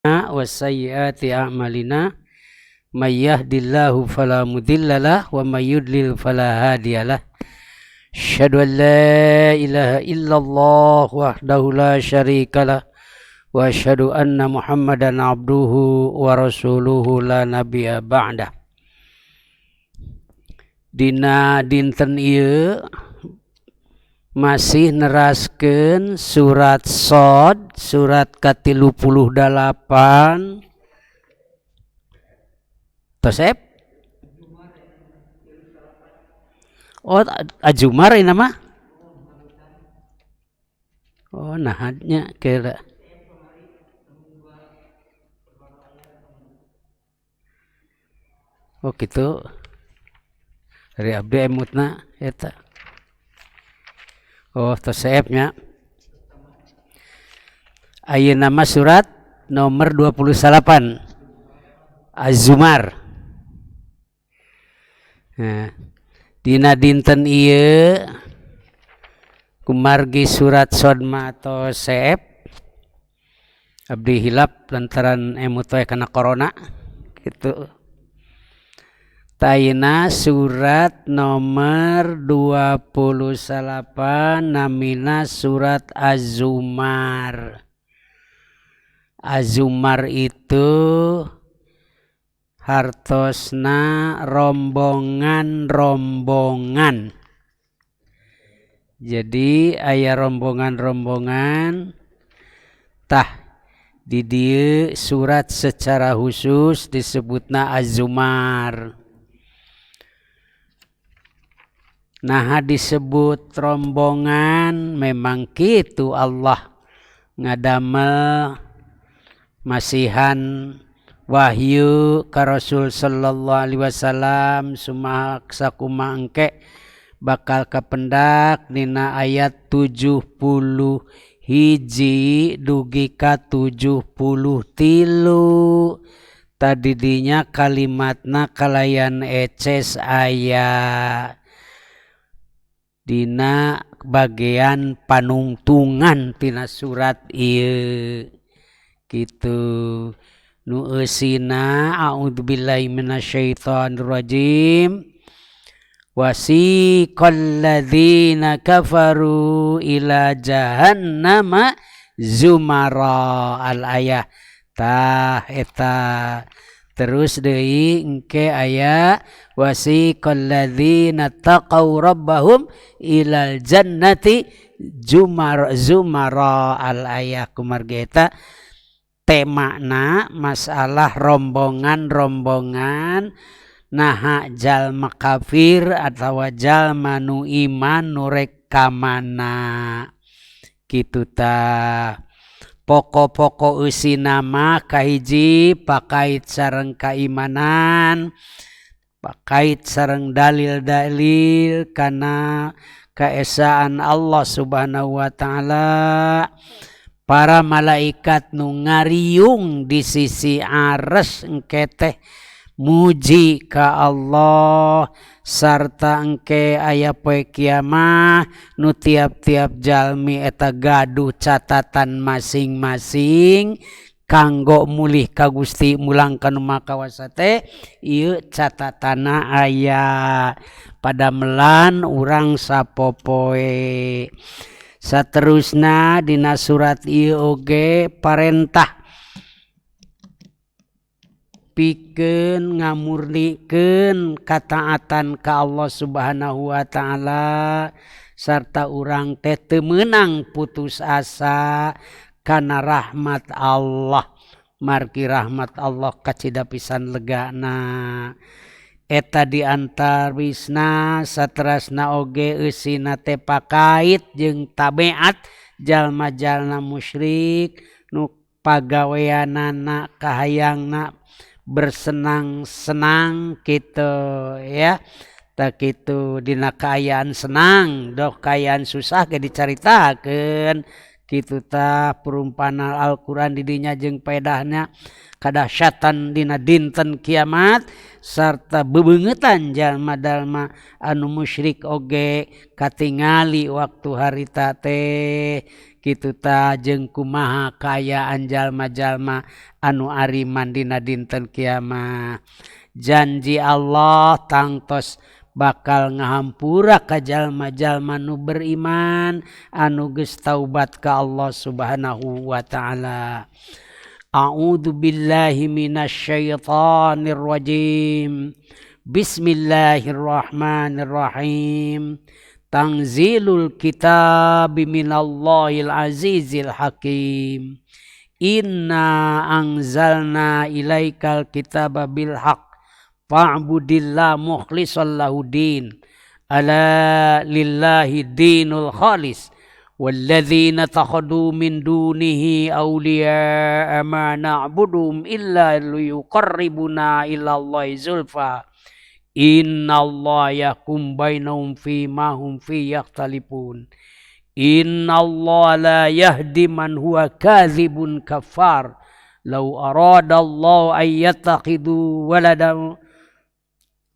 Wa sayyiati a'malina may yahdihillahu fala mudhillalah wa may yudlil fala hadiyalah. Asyhadu an la ilaha illallah wahdahu la syarikalah wa asyhadu anna Muhammadan abduhu wa rasuluhu la nabiyya ba'dah. Dina dinten ieu masih neraskeun surat Shad, surat ka-38. Tosep? Oh, Azumar ini nama? Oh, nahadnya kira. Oh, gitu. Dari abdi emutna eta. Oh, tosepnya. Ayeuna nama surat nomor 28. Az-Zumar. Nah, dina dinten ieu kumargi surat Shad mah tosep abdi hilap lantaran emut we kana corona gitu. Taina surat nomor 28 namina surat Az-Zumar. Az-Zumar itu hartosna rombongan-rombongan. Jadi aya rombongan-rombongan tah di dieu surat secara khusus disebutna Az-Zumar. Nah disebut rombongan memang kitu Allah ngadamel masihan wahyu ka Rasul sallallahu alaihi wasallam sumaha sakumaha engke bakal kapendak dina ayat 71 dugi ka 73. Tadi dinya kalimatna kalayan eces aya dina bagian panungtungan tina surat ieu kitu. Nu eusina a'udzubillahi minasyaitonir rajim wasiqal ladzina kafaru ila jahannama zumara al ayah. Tah eta terus deui engke aya wasiqal ladzina taqaw rabbahum ilal jannati jumar zumara al ayah. Kumargi eta temana masalah rombongan-rombongan naha jalma kafir atawa jalma nu iman nu rek ka mana kitu tah. Pokok-pokok eusina mah kahiji pakait sareng kaimanan, pakait sareng dalil-dalil kana keesaan Allah Subhanahu wa taala. Para malaikat nu ngariung di sisi aras engke teh muji ka Allah sarta engke aya poe kiamah nu tiap-tiap jalmi eta gaduh catatan masing-masing kanggo mulih ka Gusti mulang ka nu Maha Kawasa teh ieu catatana aya padamelan urang sapopoe. Saterusna dina surat ieu oge parentah pikeun ngamurnikeun kataatan ka Allah Subhanahu wa taala sarta urang teh teu meunang putus asa kana rahmat Allah. Margi rahmat Allah kacida pisan legana. Eta diantawisna saterasna oge eusina teh pakait jeung tabeat jalma-jalma musyrik nu pagaweanana kahayangna bersenang-senang gitu ya. Tak kitu dina kaayaan senang, doh kaayaan susah ge dicaritakeun Kitu tah perumpamaan Al-Qur'an di dinya jeung paedahna kadahsyatan dina dinten kiamat sarta bebeungetan jalma-jalma anu musyrik oge katingali waktu harita teh. Kitu tah jeung kumaha kaayaan jalma-jalma anu ariman dina dinten kiamat. Janji Allah tangtos bakal ngahampura ka jalma-jalma nu beriman anu geus taubat ka Allah Subhanahu wa taala. A'udzu billahi minasyaitonir rajim. Bismillahirrahmanirrahim. Tanzilul kitabi minallahil azizil hakim. Inna anzalna ilaikal kitaba bil haqq fa'budillah mukhlishan lahu din. Ala lillahi dinul khalis. Walladzina takhadu min dunihi awliya'a ma na'buduhum illa liyuqarribuna ilallahi zulfa. Innallaha yahkum bainahum fima hum fi yakhtalifun. Innallaha la yahdi man huwa kadzibun kafar. Law aradallahu ay yattakhidu waladan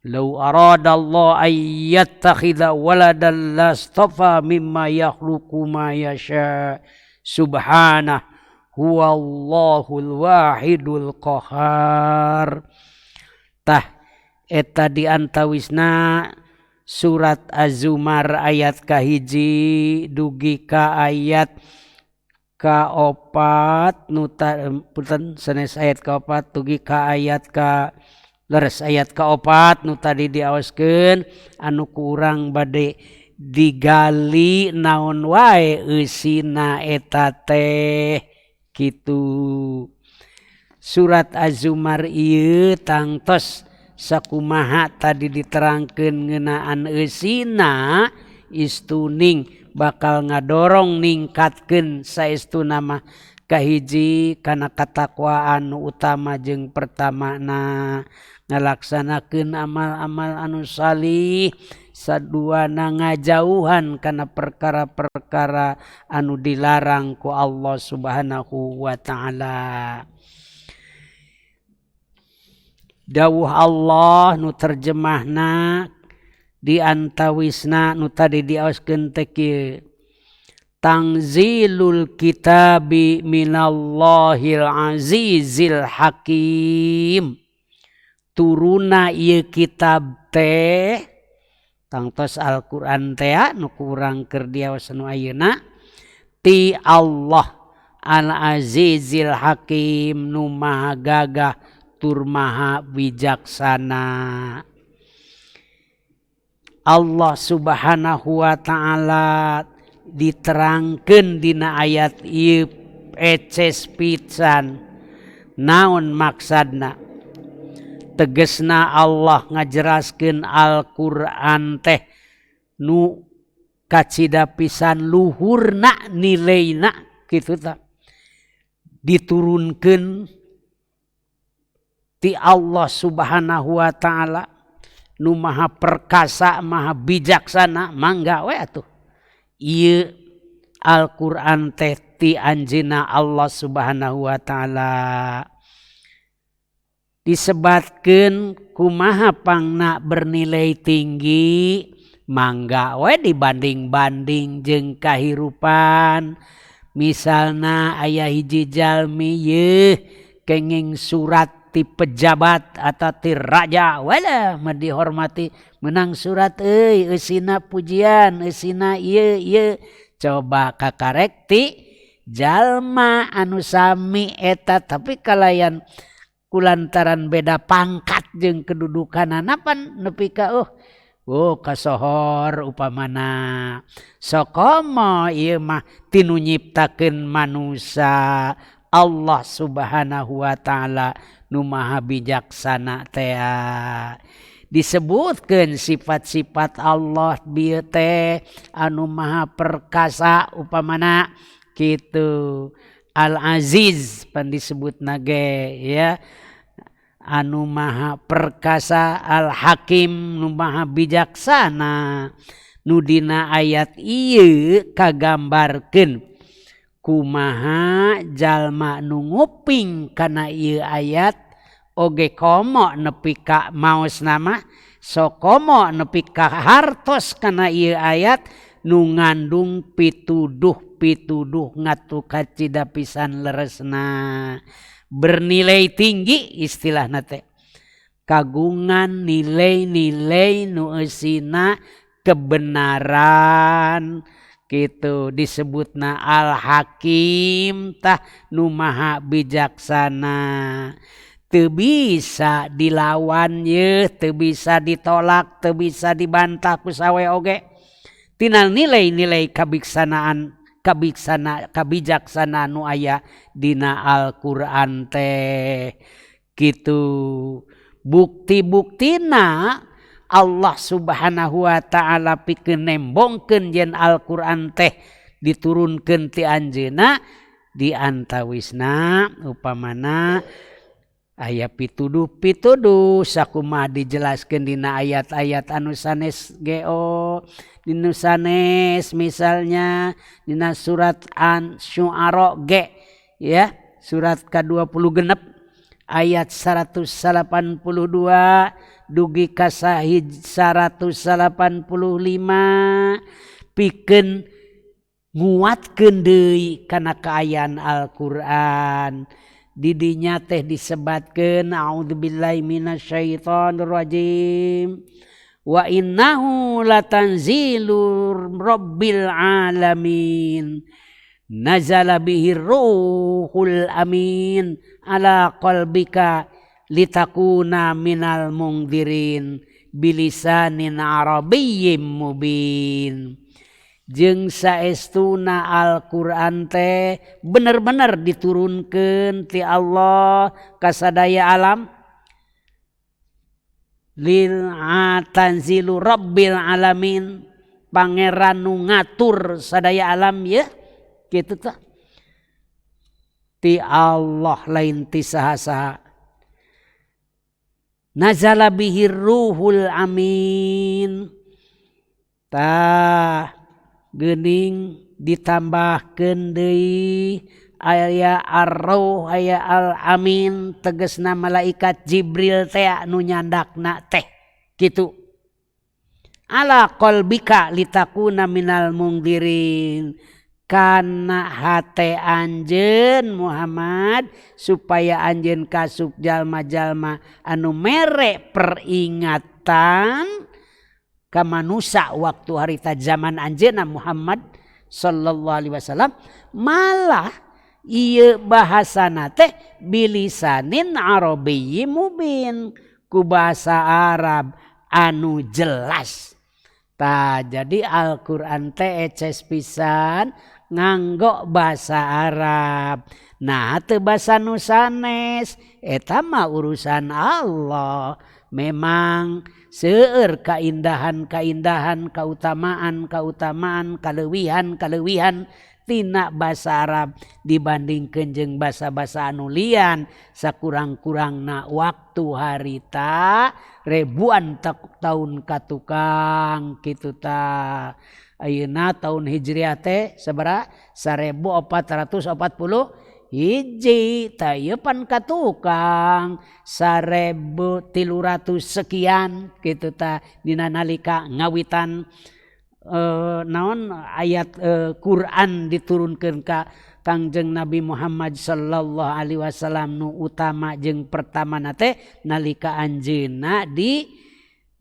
Law aradallahu ay yattakhidha waladan lastafa mimma yakhluqu ma yasha. Subhanahu huwallahul wahidul qahar. Tah eta di antawisna surat Az-Zumar ayat kahiji dugi ka ayat kaopat nu punten sanes ayat kaopat dugi ka ayat ka leres ayat kaopat nu tadi diaoskeun anu kurang bade digali naon wae eusina eta teh kitu. Surat Az-Zumar ieu tangtos sakumaha tadi diterangkeun ngeunaan eusina istuning bakal ngadorong ningkatkeun saestuna mah kahiji kana katakwaan nu utama jeung pertamana ngalaksanakeun amal-amal anu salih, saduana ngajauhan kana perkara-perkara anu dilarang ku Allah Subhanahu wa taala. Dawuh Allah nu terjemahna di antawisna nu tadi diaoskeun teh kieu. Tanzilul kitabi minallahil azizil hakim. Turuna ieu kitab teh tangtos Al-Qur'an teh nu kurang keur diaos nu ayeuna ti Allah Al-Azizil Hakim nu maha gagah tur maha bijaksana. Allah Subhanahu wa taala diterangkeun dina ayat ieu eces pisan naon maksadna. Tegesna Allah ngajeraskeun Al-Qur'an teh nu kacida pisan luhurna nilaina kitu tah diturunkeun ti Allah Subhanahu wa taala nu maha perkasa maha bijaksana. Mangga we atuh ieu Al-Qur'an teh ti anjeunna Allah Subhanahu wa taala. Disebatkeun kumaha pangna bernilai tinggi, mangga we dibanding-banding jeung kahirupan. Misalna aya hiji jalmi yeuh kenging surat ti pejabat atau ti raja, wala mah dihormati menang surat euy eusina pujian eusina ieu ieu. Coba kakarek ti jalma anu sami eta tapi kalayan kulantaran beda pangkat jeung kedudukanana pan nepi ka oh kasohor upamana. Sokomo ieu mah tinu nyiptakeun manusa Allah Subhanahu wa taala nu maha bijaksana teh. Disebutkeun sifat-sifat Allah bieu teh anu maha perkasa upamana kitu. Al-Aziz pan disebutna ge ya, anu maha perkasa, Al-Hakim nu maha bijaksana. Nu dina ayat ieu kagambarkeun Kumaha jalma nu nguping kana ieu ayat oge komo nepi ka maosna mah sok komo nepi ka hartos kana ieu ayat nu ngandung pituduh-pituduh ngatukacida pisan leresna bernilai tinggi istilahna teh kagungan nilai-nilai nu eusina kebenaran gitu disebutna Al-Hakim tah nu maha bijaksana teu bisa dilawan yeuh teu bisa ditolak teu bisa dibantah ku sawe oge tina nilai-nilai kabiksanaan kabiksana kabijaksanaan nu aya dina Al-Qur'an teh kitu bukti-buktina Allah Subhanahu wa ta'ala pikeun nembongkeun yen Al-Qur'an teh diturunkeun ti anjeunna di antawisna upamana aya pituduh-pituduh sakumaha dijelaskeun dina ayat-ayat anu sanes geo dina sanes misalnya dina surat An-Syu'ara ge ya surat ka-26 ayat 182 dugi ka 185 pikeun nguatkeun deui kana kaayaan Al-Qur'an. Didinya teh disebatkeun a'udzubillahi minasyaitonirrajim wa innahu latanzilur rabbil alamin nazala bihi ruhul amin ala qalbika litakuna minal mungdirin bilisanin arabiyyin mubin. Jeung saestuna Al-Qur'an teh bener-bener diturunkeun ti Allah ka sadaya alam lil tanzilu rabbil alamin pangeran nu ngatur sadaya alam ya kitu tah ti Allah lain ti saha-saha. Nazala bihi ruhul amin tah geuning ditambahkeun deui aya ar-ruh aya al-amin tegasna malaikat Jibril teh nu nyandakna teh kitu ala qalbika litakuna minal mungdirin kana hate anjeun Muhammad supaya anjeun kasup jalma-jalma anu mere peringatan ka manusia waktu harita zaman anjeunna Muhammad sallallahu alaihi wasallam malah ieu bahasana teh bilisanin arabiyyin mubin ku bahasa Arab anu jelas. Tah jadi Al-Qur'an teh eces pisan nganggo bahasa Arab. Nah teu basa nu sanes eta mah urusan Allah. Memang seueur kaindahan-kaindahan, kautamaan-kautamaan, kaleuwihan-kaleuwihan tina bahasa Arab dibandingkeun jeung basa-basa anu lian sakurang-kurangna waktu harita ribuan tahun katukang kitu tah. Ayeuna tahun Hijriah teh sabaraha? 1440 hiji tah ieu pan katukang 1300 sekian kitu tah dina nalika ngawitan naon ayat Quran diturunkeun ka Kangjeng Nabi Muhammad sallallahu alaihi wasallam nu utama jeung pertamana teh nalika anjeunna di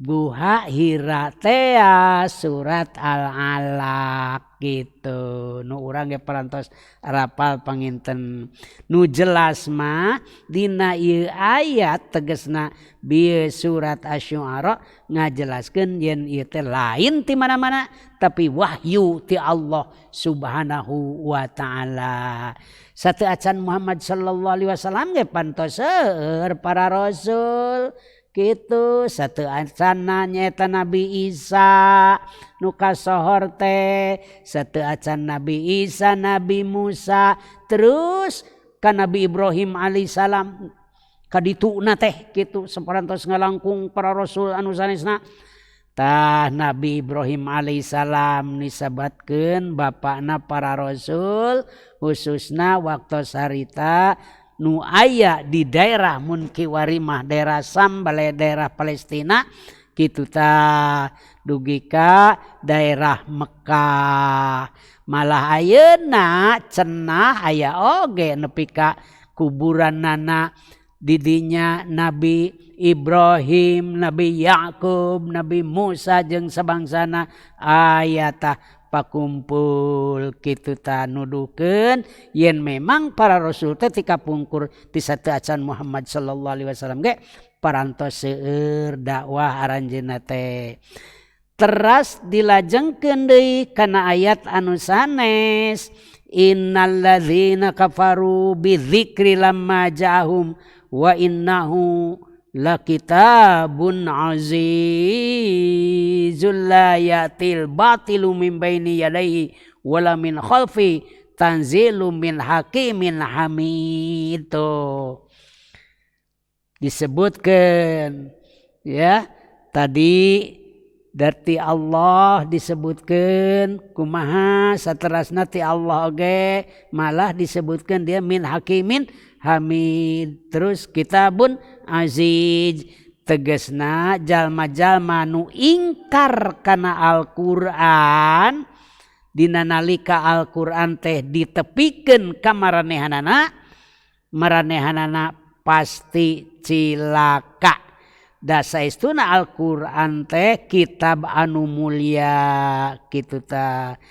Guha Hira teh surat Al-Alaq gitu nu urang ge parantos rapal panginten nu jelas mah dina ieu ayat tegasna bieu surat Asy-Syu'ara ngajelaskeun yen ieu teh lain ti mana-mana tapi wahyu ti Allah Subhanahu wa taala. Sateu acan Muhammad sallallahu alaihi wasallam ge pantos seueur para rasul kitu sateu acan nyaeta Nabi Isa nu kasohor teh sateu acan Nabi Isa Nabi Musa terus ka Nabi Ibrahim alaihissalam kadituna teh kitu saparantos ngalangkung para rasul anu sanesna. Tah Nabi Ibrahim alaihissalam disebatkeun bapakna para rasul, khususna waktu harita nu aya di daerah mun kiwari mah daerah Sam, balai daerah Palestina kitu tah, dugi ka daerah Mekah. Malah ayeuna cenah aya oge nepi ka kuburanana didinya Nabi Ibrahim, Nabi Yakub, Nabi Musa jeung sabangsana aya tah pakumpul kitu tah, nuduhkeun yen memang para rasul teh ti kapungkur ti sateuacan Muhammad sallallahu alaihi wasallam ge parantos seueur dakwah aranjeunna teh. Teras dilajengkeun deui kana ayat anu sanes, innalladzina kafaru bidzikri lamma ja'ahum wa innahu lakitabun azizul la ya'til batilu min baini yadayhi wala min khalfi tanzilu min hakimin hamid. Tuh disebutkan ya tadi dari Allah, disebutkan kumaha saterasna ti Allah oge, malah disebutkan dia min hakimin hamid, terus kitabun aziz. Tegesna jalma-jalma nu ingkar kana Al-Qur'an dina nalika Al-Qur'an teh ditepikeun ka maranehanana, maranehanana pasti cilaka. Da saestuna Al-Qur'an teh kitab anu mulia kitu tah.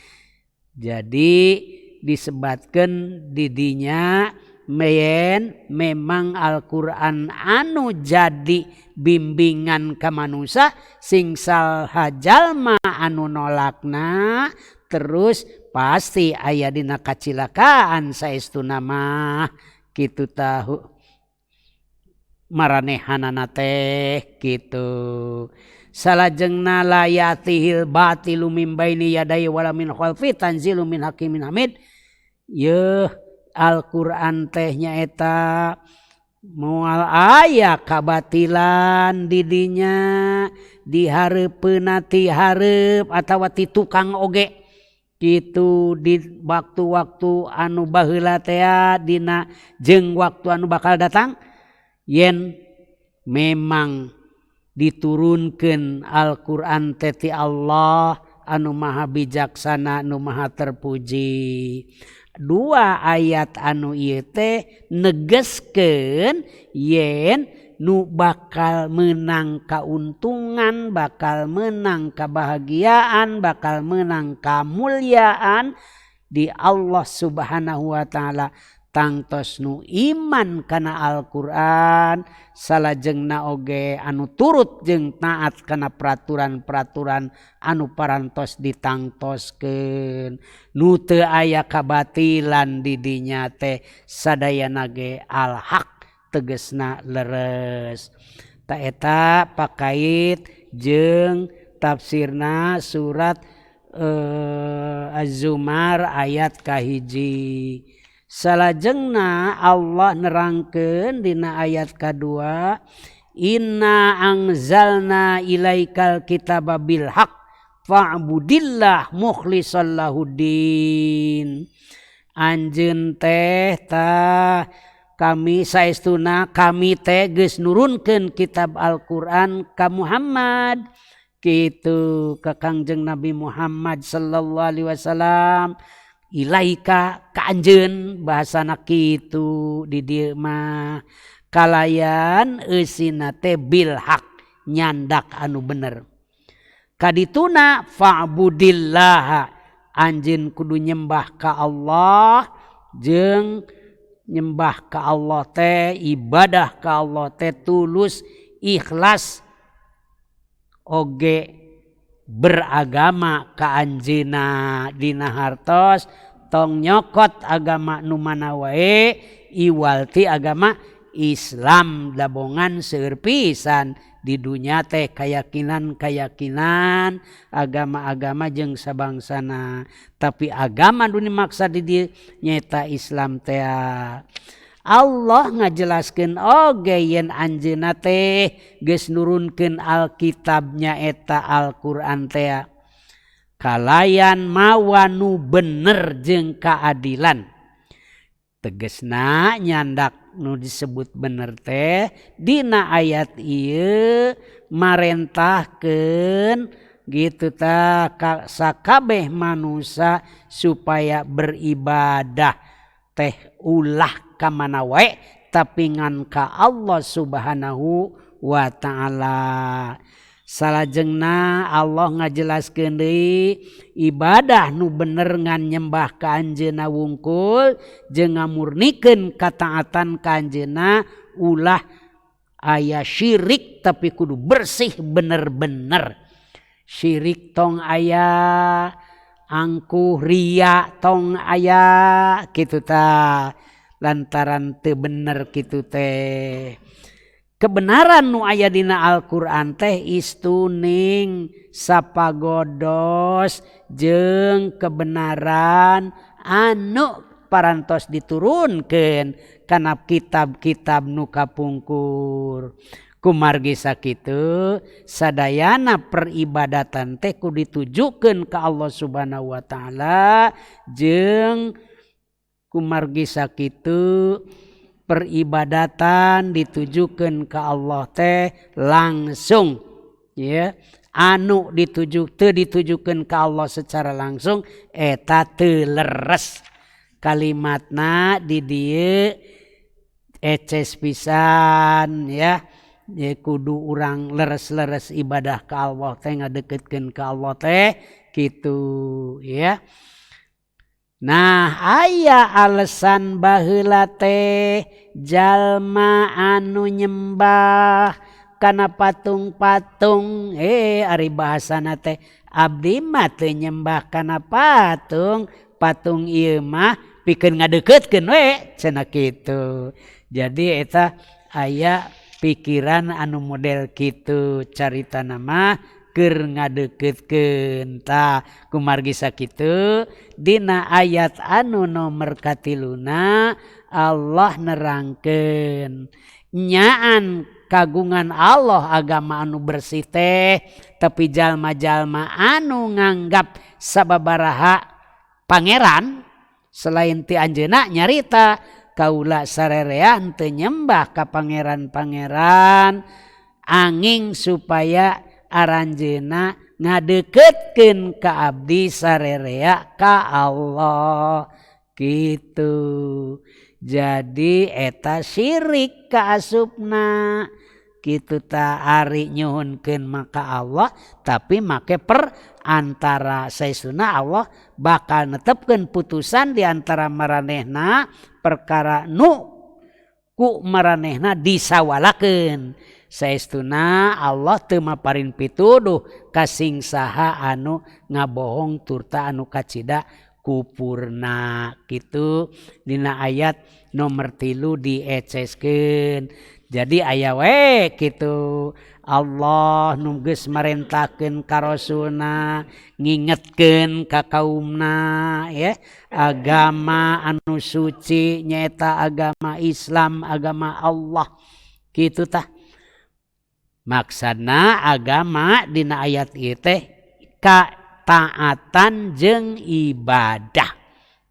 Jadi disebatkeun didinya yen memang Al-Qur'an anu jadi bimbingan ka manusia, sing saha jalma anu nolakna terus pasti aya dina kacilakaan saestuna mah kitu tah maranehanana teh kitu. Salajengna la yatihil batilu min baini yadayhi wala min khalfi tanzilu min hakimin hamid. Yeuh, Al-Qur'an teh nyaeta moal aya kabatilan didinya dihareupeuna ti hareup atawa ti tukang oge kitu, di waktu-waktu anu baheula tea dina jeung waktu anu bakal datang, yen memang diturunkan Al-Qur'an teh ti Allah anu maha bijaksana, anu maha terpuji. Dua ayat anu ieu teh negeskeun yen nu bakal menang kauntungan, bakal menang kebahagiaan, bakal menang kemuliaan di Allah Subhanahu wa taala tangtos nu iman kana Al-Qur'an, salajengna oge anu turut jeung taat kana peraturan-peraturan anu parantos ditangtoskeun, nu teu aya kabatilan di dinya teh, sadayana ge al-haq, tegesna leres. Ta eta pakait jeung tafsirna surat Az-Zumar ayat kahiji. Salajengna Allah nerangkeun dina ayat kadua, inna anzalna ilaikal kitaba bil haq fa'budillah mukhlishan lahuddin. Anjeun teh tah kami saestuna kami teh geus nurunkeun kitab Al-Qur'an ka Muhammad kitu, ka Kangjeng Nabi Muhammad sallallahu alaihi wasallam. Ilaika ka anjeun bahasana kitu di dieu mah, kalayan eusina teh bil haq, nyandak anu bener. Kadituna fa'budillah, anjeun kudu nyembah ka Allah, jeung nyembah ka Allah teh, ibadah ka Allah teh tulus ikhlas oge beragama ka anjeunna, dina hartos tong nyokot agama nu mana wae iwal ti agama Islam. Dabongan seueur pisan di dunya teh keyakinan-keyakinan agama-agama jeung sabangsana, tapi agama nu dimaksa di dieu nyaeta Islam teh. Allah ngajelaskeun oge yen anjeunna teh geus nurunkeun Alkitabnya eta Al-Qur'an teh kalayan mawa nu bener jeung keadilan. Tegesna nyandak nu disebut bener teh dina ayat ieu marentahkeun gitu ta sakabeh manusia supaya beribadah teh ulah ka mana wae tapi ngan ka Allah Subhanahu wa taala. Salajengna Allah ngajelaskeun deui ibadah nu bener ngan nyembah ka anjeunna wungkul jeung ngamurnikeun kataatan ka anjeunna ulah aya syirik tapi kudu bersih bener-bener. Syirik tong aya, angkuh ria tong aya kitu ta, lantaran teu bener kitu teh. Kebenaran nu aya dina Al-Qur'an teh istuning sapagodos jeung kebenaran anu parantos diturunkeun kana kitab-kitab nu kapungkur. Kumargi sakitu sadayana peribadatan teh kudu ditujukeun ka Allah Subhanahu wa taala jeung kumargi sakitu peribadatan ditujukeun ka Allah teh langsung ya, anu ditujuk teu ditujukeun ka Allah secara langsung eta teu leres. Kalimatna di dieu eces pisan ya. Ya kudu urang leres-leres ibadah ka Allah teh ngadeukeutkeun ka Allah teh kitu ya. Nah aya alasan baheula teh jalma anu nyembah kana patung-patung, ari bahasana teh abdi mah teu nyembah kana patung, patung ieu mah pikeun ngadeukeutkeun we cenah kitu. Jadi eta aya pikiran anu model kitu carita nama keur ngadeukeutkeun. Tah kumargi sakitu dina ayat anu nomor katiluna Allah nerangkeun nyaan kagungan Allah agama anu bersih teh, tapi jalma-jalma anu nganggap sababaraha pangeran selain ti anjeunna nyarita kaula sarerean teu nyembah ka pangeran-pangeran anging supaya aranjeuna ngadeukeutkeun ka abdi sarerea ka Allah gitu. Jadi eta syirik ka asupna kitu ta, ari nyuhunkeun maka Allah tapi make perantara. Saestuna Allah bakal netepkeun putusan di antara maranehna perkara nu ku maranehna disawalakeun. Saestuna Allah teu maparin pituduh ka sing saha anu ngabohong turta anu kacida kupurna kitu. Dina ayat nomor 3 dieceskeun. Jadi aya we kitu Allah nu geus marentahkeun ka rasulna ngingetkeun ka kaumna ya, agama anu suci nyaeta agama Islam, agama Allah kitu tah. Maksudna agama dina ayat ieu teh kataatan jeung ibadah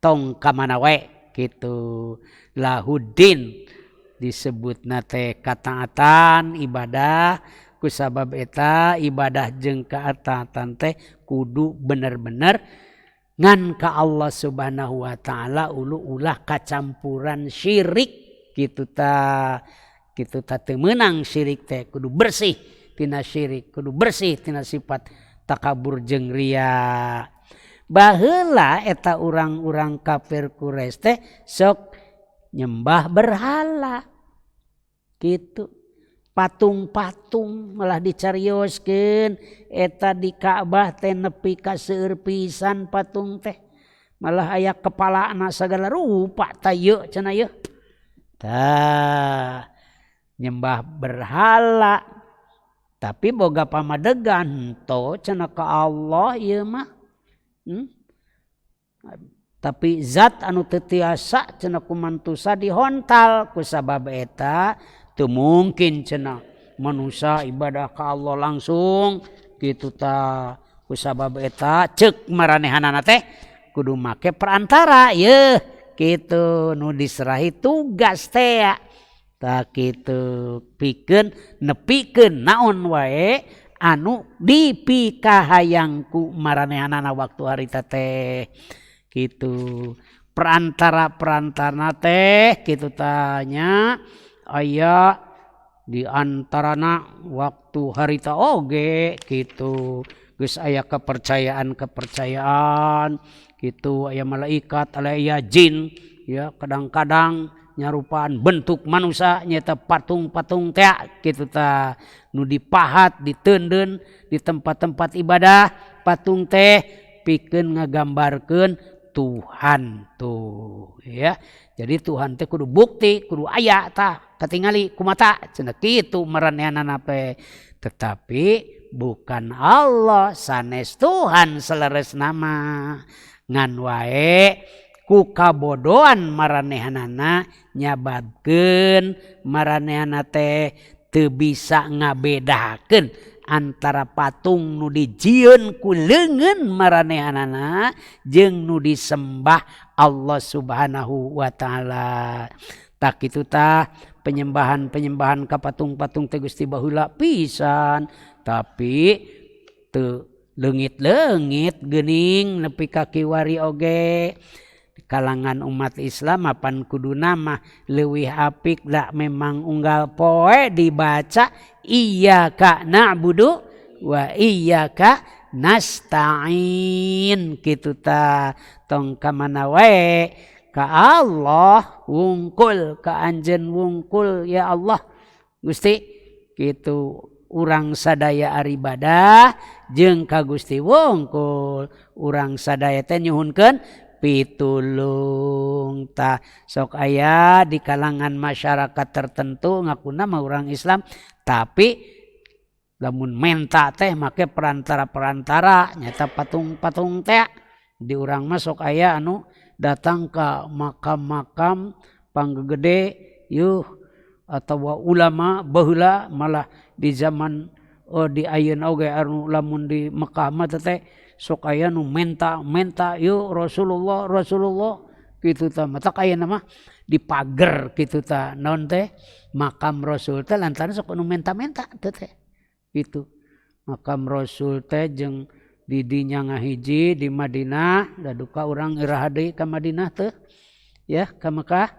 tong ka mana wae kitu. Lahuddin disebutna teh kataatan ibadah, kusabab eta ibadah jeung kataatan teh kudu bener-bener ngan ka Allah Subhanahu wa taala, ulu ulah kacampuran syirik kitu ta. Kitu ta teu meunang syirik teh, kudu bersih tina syirik, kudu bersih tina sifat takabur jeung ria. Baheula eta urang-urang kafir Quraisy teh sok nyembah berhala gitu, patung-patung malah dicarioskeun eta di Ka'bah teh nepi ka seueur pisan patung teh, malah aya kepalana sagala rupa ta ieu cenah ieu. Tah nyembah berhala tapi boga pamadegan to cenah ka Allah ieu mah. Tapi zat anu teu tiasa cenah ku manusia dihontal, ku sabab eta teu mungkin cenah manusia ibadah ka Allah langsung kitu ta. Ku sabab eta ceuk maranehanana teh kudu make perantara yeuh kitu nu diserahi tugas teh tah kitu pikeun nepikeun naon wae anu dipikahayang ku maranehanana waktu harita teh kitu. Perantara-perantara teh kitu tanya aya di antarana waktu harita oge kitu geus aya kepercayaan-kepercayaan kitu, aya malaikat aya jin ya, kadang-kadang nyarupaan bentuk manusia nyata patung-patung teh kitu ta nu dipahat diteundeun di tempat-tempat ibadah patung teh pikeun ngagambarkeun Tuhan tuh ya. Jadi Tuhan teh kudu bukti, kudu aya tah katingali ku mata cenah kitu maranehanana teh. Tetapi bukan Allah sanes Tuhan saleresna nama, ngan wae ku kabodohan maranehanana nyababkeun maranehana teh teu bisa ngabedakeun antara patung nu dijieun ku leungeun maranehanana jeung nu disembah Allah Subhanahu wa taala. Tak kitu tah penyembahan-penyembahan ka patung-patung teh Gusti baheula pisan, tapi teu leungit-leungit geuning nepi ka kiwari oge. Kalangan umat Islam apan kuduna mah leuwih apik da memang unggal poe dibaca iyyaka na'budu wa iyyaka nasta'in kitu ta. Tong ka mana wae ka Allah wungkul, ka anjeun wungkul ya Allah Gusti kitu. Urang sadaya aribadah jeung ka Gusti wungkul, urang sadaya teh nyuhunkeun pitulung ta. Sok aya di kalangan masyarakat tertentu ngakuna mah urang Islam, tapi lamun menta teh make perantara-perantara nyata patung-patung teh. Di urang mah sok aya anu datang ka makam-makam panggede yuh atawa ulama baheula, malah di zaman di ayeuna oge anu lamun di Mekah mah teh sok aya nu menta-menta yeuh Rasulullah Rasulullah kitu tah. Matak ayeuna mah dipager kitu tah naon teh makam Rasul teh lantaran sok nu menta-menta teh teh kitu. Makam Rasul teh jeung di dinya ngahiji di Madinah, da duka urang iraha deui ka Madinah teh ya ka Mekah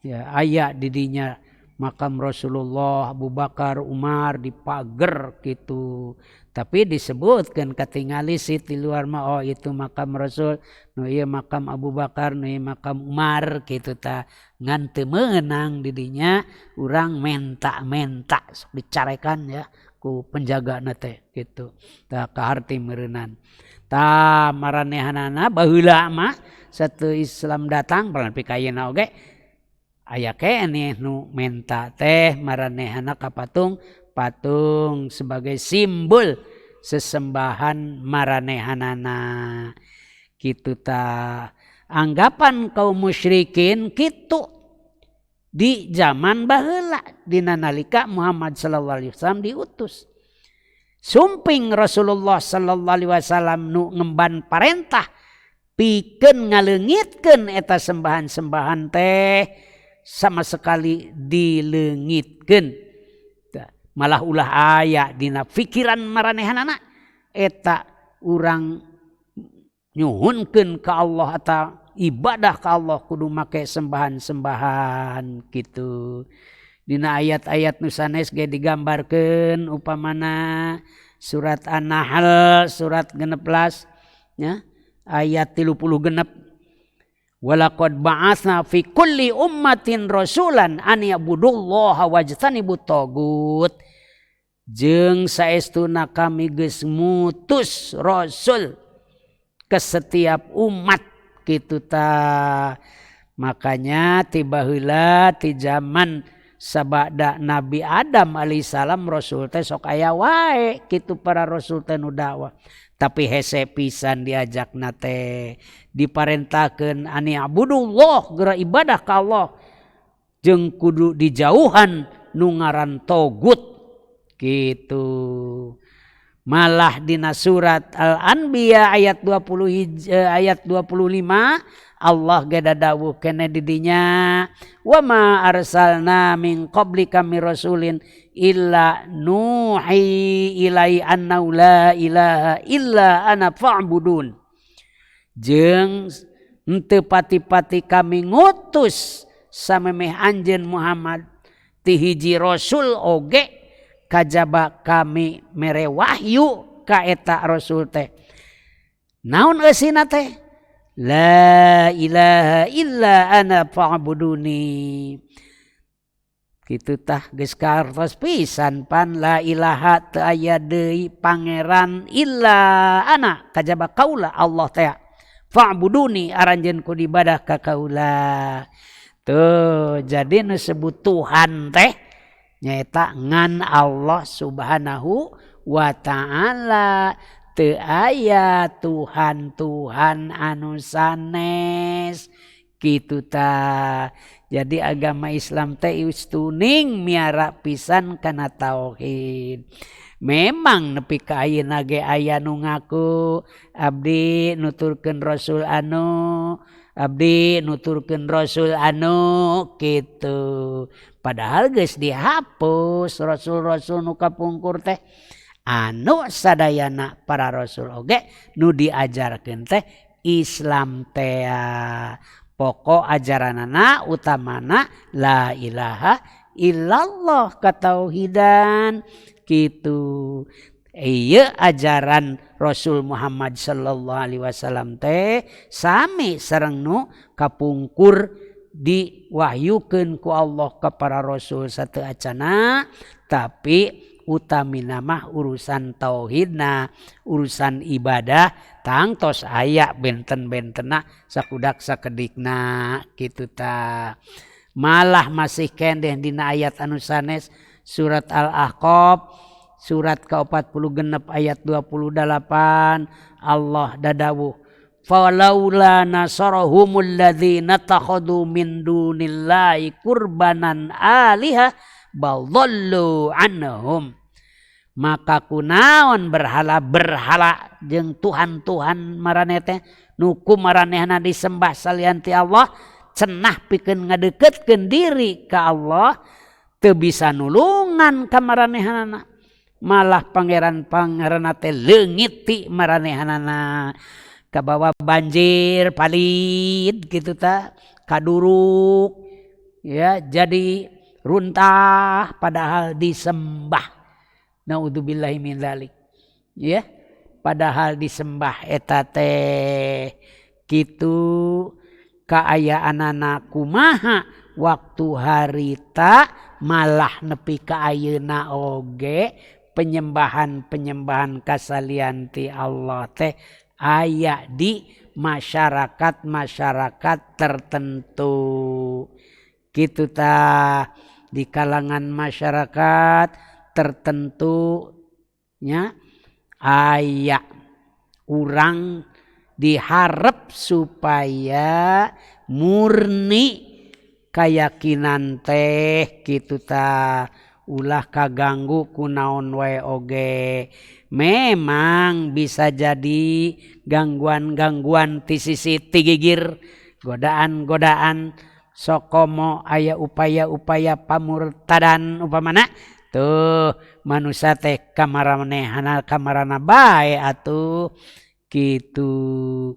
ya, aya di dinya makam Rasulullah, Abu Bakar, Umar dipager gitu. Tapi disebutkan katingali sih di luar mah, oh itu makam Rasul, nu ieu makam Abu Bakar, nu ieu makam Umar gitu ta. Ngan teu meunang di dinya urang menta-menta sok dicarekan ya ku penjagana teh gitu. Tah kaharti meureunan. Tah maranehanana baheula mah sateu Islam datang nepi ka ayeuna oge aya keneh nu menta teh maranehana ka patung, patung sebagai simbol sesembahan maranehanana kitu ta. Anggapan kaum musyrikin kitu di zaman baheula dina nalika Muhammad sallallahu alaihi wasallam diutus. Sumping Rasulullah sallallahu alaihi wasallam nu ngemban parentah pikeun ngaleungitkeun eta sembahan-sembahan teh sama sekali dileungitkeun. Malah ulah aya dina pikiran maranehanana eta urang nyuhunkeun ka Allah atau ibadah ka Allah kudu make sembahan-sembahan kitu. Dina ayat-ayat nu sanes ge digambarkeun upamana surat An-Nahl surat 16 nya ayat 36. Walaqad ba'atsna fi kulli ummatin rasulan an ya'budullaha wajtanibut tagut. Jeung saestuna kami geus ngutus rasul ke setiap umat kitu ta. Makanya ti baheula ti zaman Sabada Nabi Adam alaihissalam rasul teh sok aya wae kitu para rasul teh nu dakwah. Tapi hese pisan diajakna teh, diparentahkeun ani abudullah, geura ibadah ka Allah jeung kudu dijauhan nu ngaran togut gitu. Malah dina surat Al-Anbiya ayat 20 ayat 25 Allah ge dawuh kene di dinya, wa ma arsalna min qablika mir rasulin illa nuhi ilai annahu la ilaha illa ana fa'budun. Jeung henteu pati-pati kami ngutus samemeh anjeun Muhammad ti hiji rasul oge kajaba kami mere wahyu ka eta rasul teh. Naon eusina teh? La ilaha illa ana fa'buduni. Kitu tah geus kaartos pisan pan la ilaha teu aya deui pangeran illa ana kajaba kaula Allah teh. Fa'buduni aranjeun kudu ibadah ka kaula. Tuh jadi nu sebut Tuhan teh nyaeta ngan Allah Subhanahu wa ta'ala. Teu aya Tuhan-tuhan anu sanes kitu ta. Jadi agama Islam teh tuning miara pisan kana tauhid. Memang nepi ka ayeuna ge aya nu ngaku abdi nuturkeun rasul anu, abdi nuturkeun rasul anu kitu. Padahal geus dihapus rasul-rasul nu kapungkur teh. Anu sadayana para rasul oge nu diajarkeun teh Islam teh. Pokok ajaranana utamana la ilaha illallah katauhidan kitu. Ieu ajaran Rasul Muhammad sallallahu alaihi wasallam teh sami sareng nu kapungkur diwahyukeun ku Allah ka para rasul sateu acana, tapi utamina mah urusan tauhidna, urusan ibadah tangtos aya benten-bentena sakudak sakedikna kitu ta. Malah masih kendeh dina ayat anu sanes surat Al-Ahqaf surat ke-46 ayat 28 Allah dadawuh falaula nasarahumul ladzina takhadhu min dunillahi qurbanan aliha bal dhallu anhum. Maka kunaon berhala-berhala jeung tuhan-tuhan maraneh teh nu ku maranehna disembah salian ti Allah cenah pikeun ngadeukeutkeun diri ka Allah teu bisa nulungan ka maranehanana, malah pangeran-pangeranna teh leungit ti maranehanana, kabawa banjir palid kitu ta, kaduruk ya jadi runtah padahal disembah. Naudzubillahi min dzalik. Ya, padahal disembah eta teh kitu kaayaanana kumaha waktu harita malah nepi ka ayeuna oge penyembahan-penyembahan kasalian ti Allah teh aya di masyarakat-masyarakat tertentu. Kitu tah di kalangan masyarakat tertentu nya aya urang diharap supaya murni kayakinan teh kitu tah, ulah kaganggu kunaon wae oge. Memang bisa jadi gangguan-gangguan ti sisi tigigir, godaan-godaan sokomo aya upaya-upaya pamurtadan upamana tuh manusia teh kamaranehana kamarana bae atuh kitu.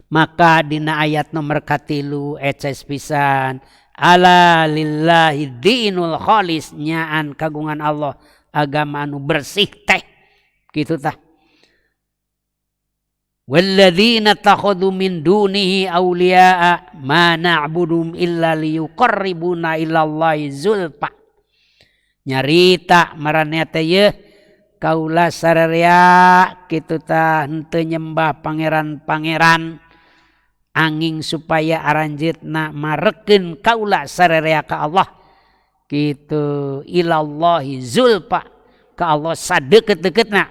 Maka dina ayat nomor 3 eces pisan ala lillahi dinul khalis, nyaan kagungan Allah agama anu bersih teh kitu tah. Walladzina takhadhu min dunihi awliya'a ma na'budum illa liyuqarribuna ilallahi zulfa. Nyarita maraneh teh yeuh kaula sararea kitu tah henteu nyembah pangeran-pangeran Anging supaya aranjeutna marekeun kaula sarerea ka Allah gitu, ilallahi zulfa, ka Allah sadeukeut-deukeutna.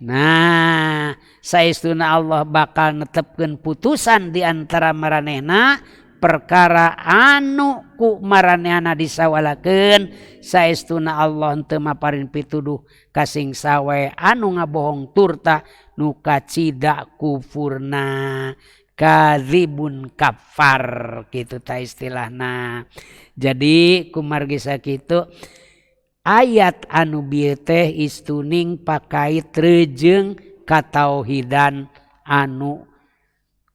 Nah, saestuna Allah bakal netepkeun putusan di antara maranehna perkara anu ku maranehna disawalakeun. Saestuna Allah henteu maparin pituduh ka sing sawe anu ngabohong turta nu kacida kufurna, kadzibun kafar kitu ta istilahna. Jadi kumargi sakitu ayat anu bieu teh istuning pakait rejeung katauhidan anu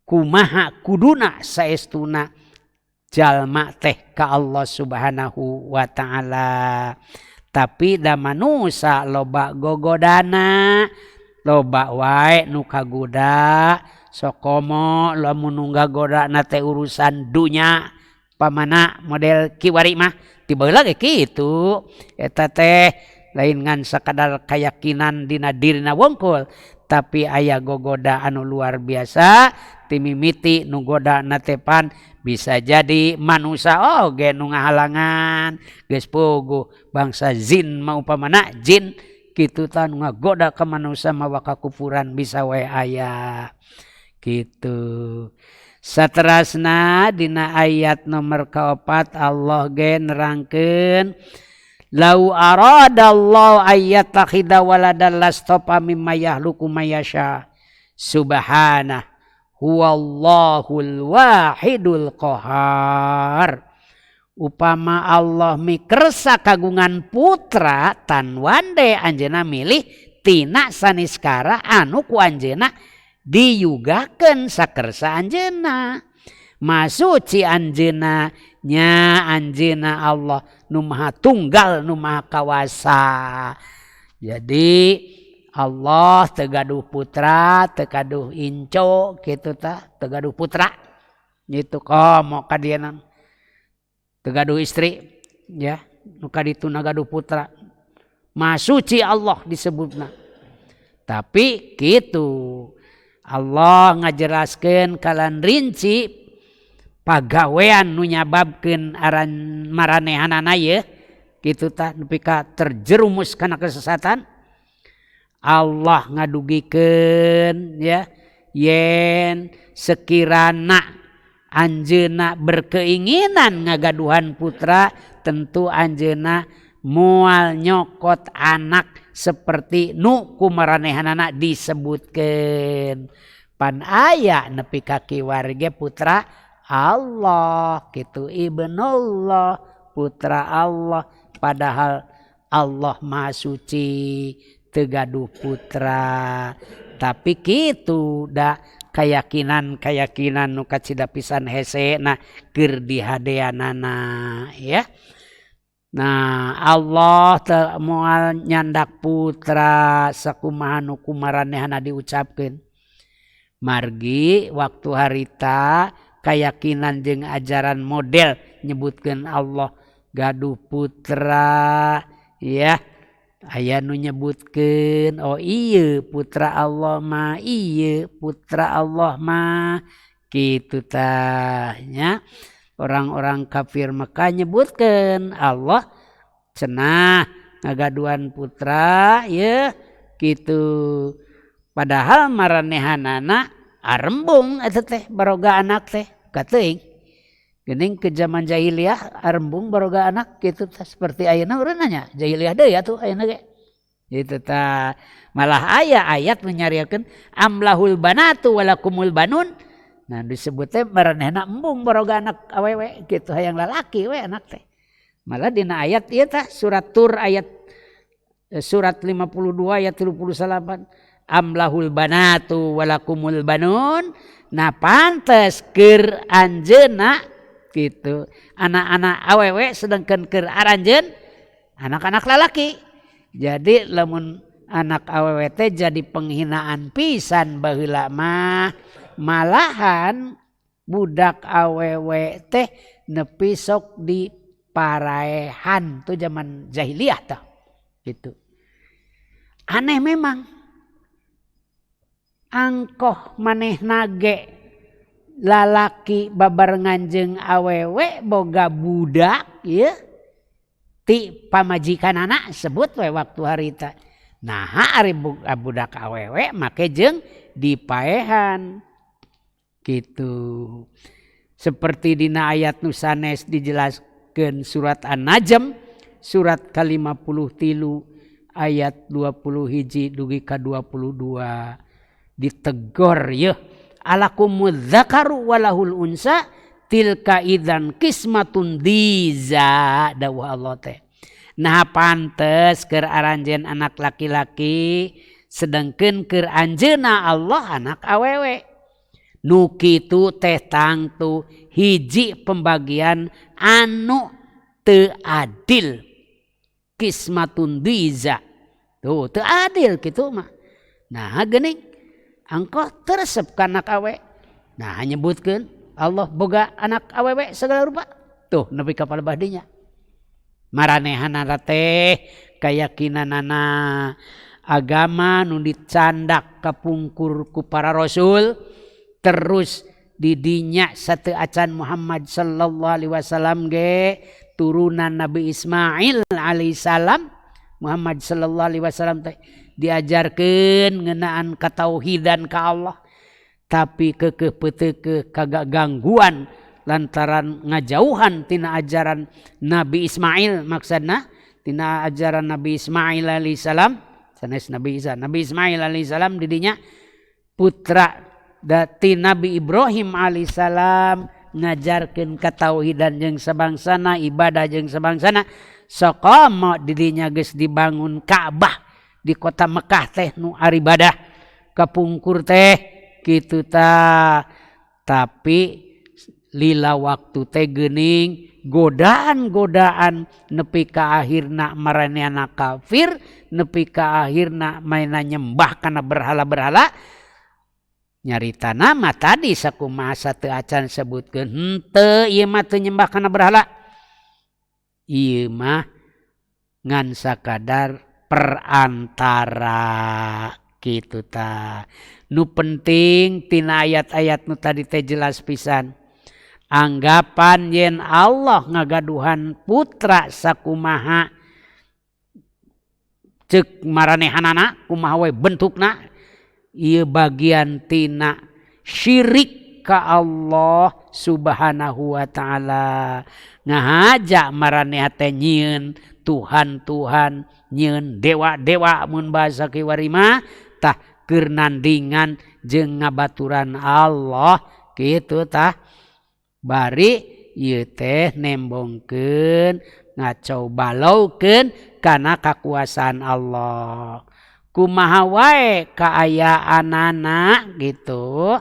kumaha kuduna saestuna jalma teh ka Allah Subhanahu wa taala. Tapi da manusa loba gogodana, loba wae nu kagoda, sokomo lamun nu ngagodana teh urusan dunya pamana model kiwari mah tiba lagi kitu. Eta teh lain ngan sakadar keyakinan dina dirina wungkul, tapi aya gogoda anu luar biasa timimiti nu godana teh pan bisa jadi manusa oge nu ngahalangan. Geus puguh bangsa jin mah, upamana jin kitu tah nu ngagoda ka manusa mawa kakufuran bisa wae aya kitu. Saterasna dina ayat nomor kaopat Allah ge nerangkeun lau aradallahu ayyattakhidha waladan lastafa mimma yakhluqu ma yasha subhanah huwallahul wahidul qahar. Upama Allah mikersa kagungan putra, tan wande anjeunna milih tina saniskara anu ku anjeunna diyugakeun sakersa anjeunna. Masuci anjeunna, nya anjeunna Allah nu maha tunggal nu maha kawasa. Jadi Allah teu gaduh putra, teu gaduh inco kitu tah, teu gaduh putra gitu komo kadienan. Teu gaduh istri ya, nu kadituna gaduh putra. Masuci Allah disebutna. Tapi kitu Allah ngajelaskeun kalan rinci pagawean nu nyababkeun aran maranehanana ye kitu tah nepi ka terjerumus kana kesesatan. Allah ngadugikeun ya yen sekirana anjeunna berkeinginan ngagaduhan putra, tentu anjeunna moal nyokot anak seperti nu kumaranehanana disebutkeun. Pan aya nepi ka kiwari ge putra Allah kitu, ibnullah, putra Allah, padahal Allah Maha Suci teu gaduh putra. Tapi kitu da keyakinan-keyakinan nu kacida pisan hese na keur dihadeanana ya. Nah, Allah teu moal nyandak putra sakumaha nu kumaranehana diucapkeun. Margi waktu harita keyakinan jeung ajaran model nyebutkeun Allah gaduh putra ya, aya nu nyebutkeun oh ieu putra Allah mah, ieu putra Allah mah kitu tah nya. Orang-orang kafir Mekah nyebutkeun Allah cenah ngagaduhan putra ya kitu, padahal maranehanana arembung eta teh baroga anak teh kateuing. Geuning ke zaman jahiliyah arembung baroga anak kitu tah, seperti ayeuna urang nanya jahiliyah deui atuh ayeuna ge kitu tah. Malah aya ayat menyariakeun amlahul banatu walakumul banun. Nah disebut teh maranehna embung baroga anak awewe kitu, hayang lalaki we anak teh. Malah dina ayat ieu tah surat Tur ayat surat 52 ayat 38 amlahul banatu walakumul banun. Nah pantes keur anjeunna gitu anak-anak awewe sedangkan keur aranjeun anak-anak lalaki. Jadi lamun anak awewe teh jadi penghinaan pisan baheula mah. Malahan budak awewe teh nepi sok di paraehan tuh zaman jahiliyah tah gitu. Aneh memang angkoh manehna ge Lalaki babarengan jeung awewe boga budak ya ti pamajikan anak sebut we waktu harita. Nah, ari budak awewe make jeung dipaehan gitu. Seperti dina ayat nu sanes dijelaskeun surat An-Najm surat ka-53 ayat 21 dugi ka 22 ditegor yeuh alakumuz zakaru walahul unsa tilka idzan qismatun diza dawuh Allah teh. Nah pantes keur aranjeun anak laki-laki sedengkeun keur anjeunna Allah anak awewe. Nu kitu teh tangtu hiji pembagian anu teu adil. Qismatun diza. Tuh teu adil kitu mah. Nah geuning angkoh teresep ka anak awe. Nah nyebutkeun Allah boga anak awewe segala rupa. Tuh nepi ka palebah dinya. Maranehanana teh kayakinanana agama nu dicandak kapungkur ku para rasul terus didinya sateu acan Muhammad sallallahu alaihi wasallam ge turunan Nabi Ismail alaihissalam. Muhammad sallallahu alaihi wasallam teh diajarkeun ngeunaan katauhidan ka Allah tapi keukeuh peuteukeuh kagak gangguan lantaran ngajauhan tina ajaran Nabi Ismail, maksudna tina ajaran Nabi Ismail alaihissalam sanes Nabi Isa. Nabi Ismail alaihissalam didinya putra ti Nabi Ibrahim alaihissalam ngajarkeun katauhidan jeung sabangsana, ibadah jeung sabangsana. Sakomo didinya geus dibangun Ka'bah di kota Mekah teh nu aribadah kapungkur teh kitu ta. Tapi lila waktu teh geuning godaan-godaan nepi ka akhirna maranehna kafir, nepi ka akhirna maena nyembah kana berhala-berhala. Nyaritana mah tadi sakumaha sateu acan sebutkeun henteu ieu mah teu nyembah kana berhala. Ieu mah ngan sakadar perantara kitu ta. Nu penting tina ayat-ayat nu tadi teh jelas pisan. Anggapan yen Allah ngagaduhan putra sakumaha ceuk maranehanana kumaha we bentukna ieu bagian tina syirik ka Allah Subhanahu wa taala. Ngahaja maraneh teh nyieun Tuhan-tuhan, nyieun dewa-dewa mun bahasa kiwari mah tah keur nandingan jeung ngabaturan Allah kitu tah. Bari ieu teh nembongkeun ngacau balaukeun kana kakuasaan Allah. Kumaha wae kaayaanana gitu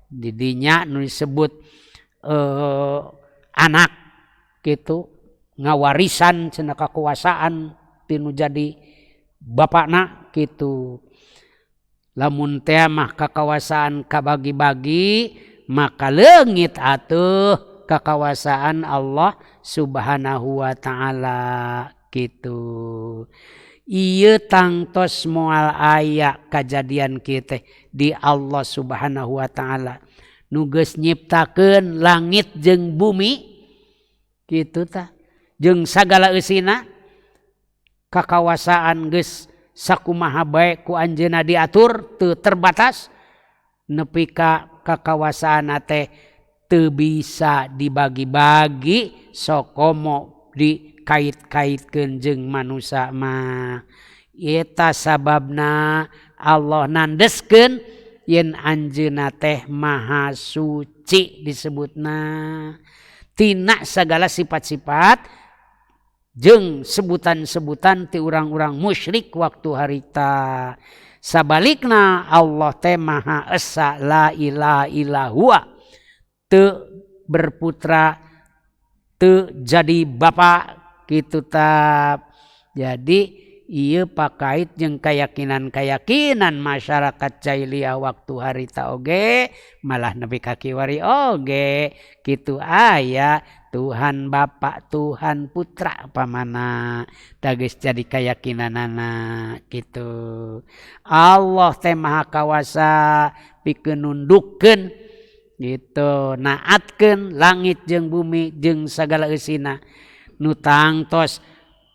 didinya nu disebut anak gitu ngawarisan cenah kakuasaan tinu jadi bapakna gitu. Lamun teh mah kakawasaan kabagi-bagi maka leungit atuh kakawasaan Allah Subhanahu wa taala gitu. Ieu tangtos moal aya kajadian kieu teh di Allah Subhanahu wa taala. Nu geus nyiptakeun langit jeung bumi kitu tah jeung sagala eusina kakawasaan geus sakumaha bae ku anjeunna diatur teu terbatas nepi ka kakawasaan teh teu bisa dibagi-bagi sokomo dikait-kaitkeun jeung manusa mah. Eta sababna Allah nandeskeun yen anjeunna teh maha suci disebutna tina sagala sifat-sifat jeung sebutan-sebutan ti urang-urang musyrik waktu harita. Sabalikna Allah teh maha esa, la ilaha illa huwa, teu berputra teu jadi bapa kitu ta. Jadi ieu pakait jeung keyakinan-keyakinan masyarakat jahiliyah waktu harita oge malah nepi ka kiwari oge kitu aya Tuhan Bapa, Tuhan Putra pamana da geus jadi keyakinanana kitu. Allah teh maha kawasa pikeun nundukkeun Gitu naatkeun langit jeung bumi jeung sagala eusina nu tangtos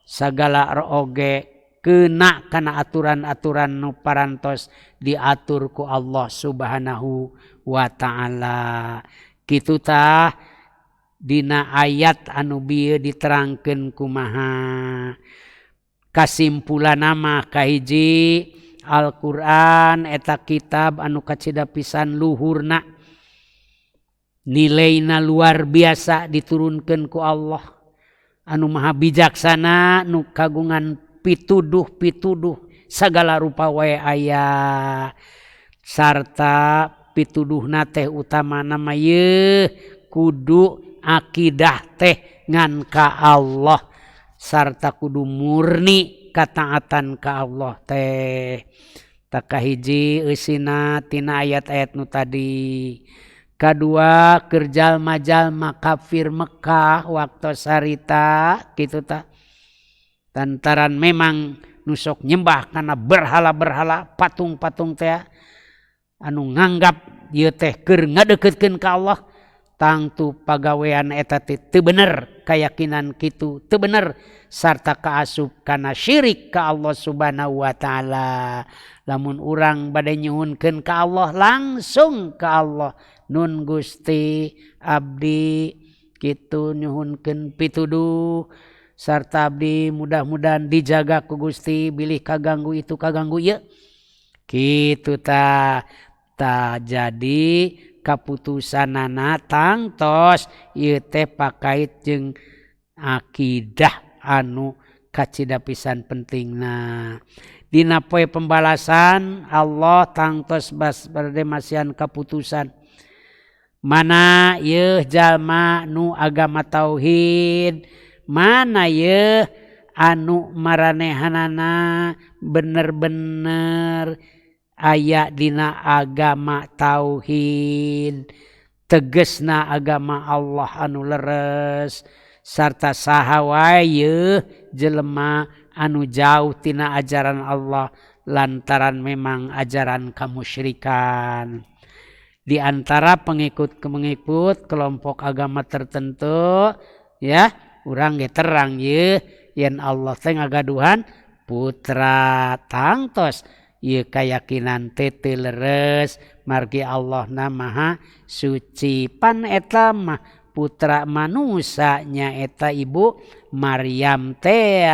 sagala oge kena kana aturan-aturan nu parantos diatur ku Allah Subhanahu wa ta'ala. Kitu tah dina ayat anu bieu diterangkeun kumaha. Kasimpulan mah kahiji Al-Qur'an eta kitab anu kacida pisan luhurna, nilaina luar biasa diturunkeun ku Allah anu maha bijaksana nu kagungan pituduh-pituduh sagala rupa wae aya sarta pituduhna teh utamana mah yeuh kudu akidah teh ngan ka Allah sarta kudu murni kataatan ka Allah teh. Takahiji eusina tina ayat-ayat nu tadi. Kadua keur jalma-jalma kafir Mekah waktu sarita kitu tah. Lantaran memang nu sok nyembah kana berhala-berhala patung-patung teh anu nganggap ieu teh keur ngadeukeutkeun ka Allah, tangtu pagawean eta teh teu bener, kayakinan kitu teu bener sarta kaasup kana syirik ka Allah Subhanahu wa taala. Lamun urang bade nyuhunkeun ka Allah langsung ka Allah, nun Gusti abdi kitu nyuhunkeun pituduh sarta abdi mudah-mudahan dijaga ku Gusti bilih kaganggu itu kaganggu ieu. Kitu tah. Ta jadi kaputusanana tangtos ieu teh pakait jeung akidah anu kacida pisan pentingna. Dina poe pembalasan Allah tangtos bas bade masihan kaputusan mana yeuh jalma nu agama tauhid, mana yeuh anu maranehanana bener-bener aya dina agama tauhid, tegesna agama Allah anu leres, sarta saha wae yeuh jelema anu jauh tina ajaran Allah lantaran memang ajaran kamusyrikan. Di antara pengikut-pengikut kelompok agama tertentu ya, urang ge terang yeuh yen Allah teh ngagaduhan putra, tangtos ieu kayakinan teh teu leres margi Allah na maha suci. Pan eta mah putra manusa nyaeta ibu Maryam teh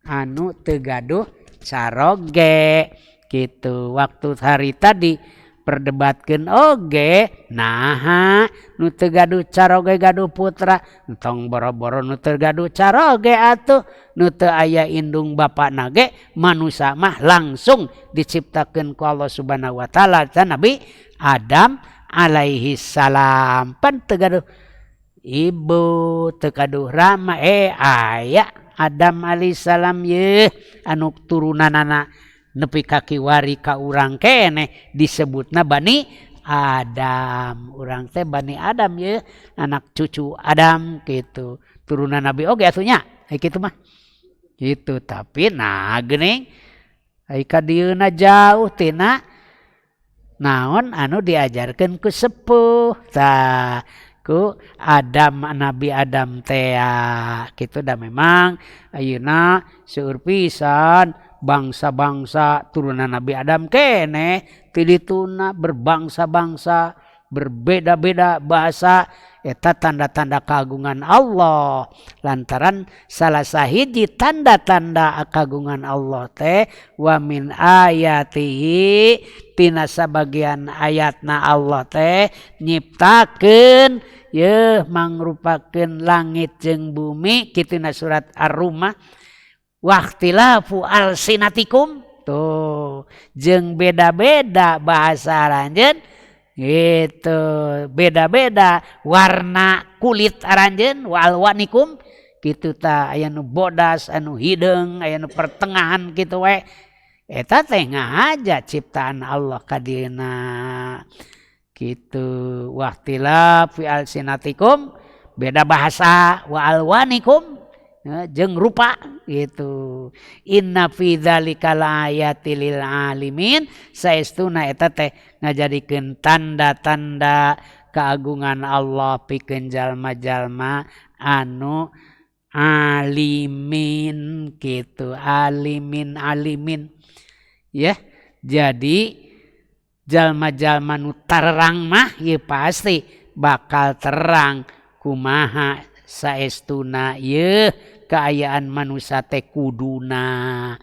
anu teu gaduh caroge gitu. Waktu hari tadi perdebatkeun oge naha nu teu gaduh caroge gaduh putra, entong boro-boro nu teu gaduh caroge atuh nu teu aya indung bapana ge manusa mah langsung diciptakeun ku Allah Subhanahu wa taala Nabi Adam alaihi salam. Pan teu gaduh ibu, teu gaduh rama, aya Adam alaihi salam yeuh anu turunanana nepi ka kiwari ka urang keneh disebutna Bani Adam. Urang teh Bani Adam yeuh, anak cucu Adam gitu. Turunan Nabi oge atuh nya, kitu mah. Gitu, tapi nah geuning ai ka dieuna jauh tina naon anu diajarkeun ku sepuh tah ku Adam, Nabi Adam teh kitu. Da memang ayeuna seueur pisan bangsa-bangsa turunan Nabi Adam keneh ti dituna berbangsa-bangsa, berbeda-beda bahasa. Eta tanda-tanda kagungan Allah. Lantaran salah sahiji tanda-tanda kagungan Allah teh wa min ayatihi, tina sabagian ayatna Allah teh nyiptakeun yeuh mangrupakeun langit jeung bumi kitu na surat Ar-Rum. Waqtilafu alsinatikum tuh jeung beda-beda bahasa aranjeun gitu, beda-beda warna kulit aranjeun wa alwanikum kitu ta, aya nu bodas, anu hideung, aya nu pertengahan kitu we. Eta teh ngahaja ciptaan Allah ka dieuna kitu. Waqtilafu alsinatikum beda bahasa, wa alwanikum jeung rupa. Gitu. Inna fi dzalika laayatil lil alimin, saestuna eta teh ngajadikeun tanda-tanda keagungan Allah pikeun jalma-jalma anu alimin gitu, alimin alimin ya. Jadi jalma-jalma nu tarerang mah ya pasti bakal terang kumaha saestuna ye kaayaan manusia teh kuduna.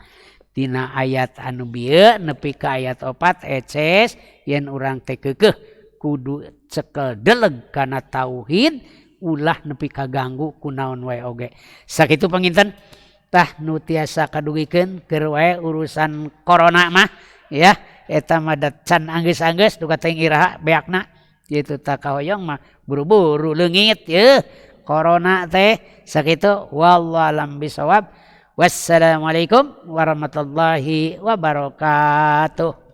Dina ayat anu bieu nepi ka ayat 4 eces yen urang teh keukeuh kudu cekel deleg kana tauhid, ulah nepi kaganggu ku naon wae oge. Sakitu panginten tah nu tiasa kadugikeun keur wae urusan corona mah ya, eta mah da can anggeus-anggeus duka teuing iraha beakna kitu tah, kahoyong mah buru-buru leungit yeuh corona teh. Sakitu, wallahu alam bisawab. Wassalamualaikum warahmatullahi wabarakatuh.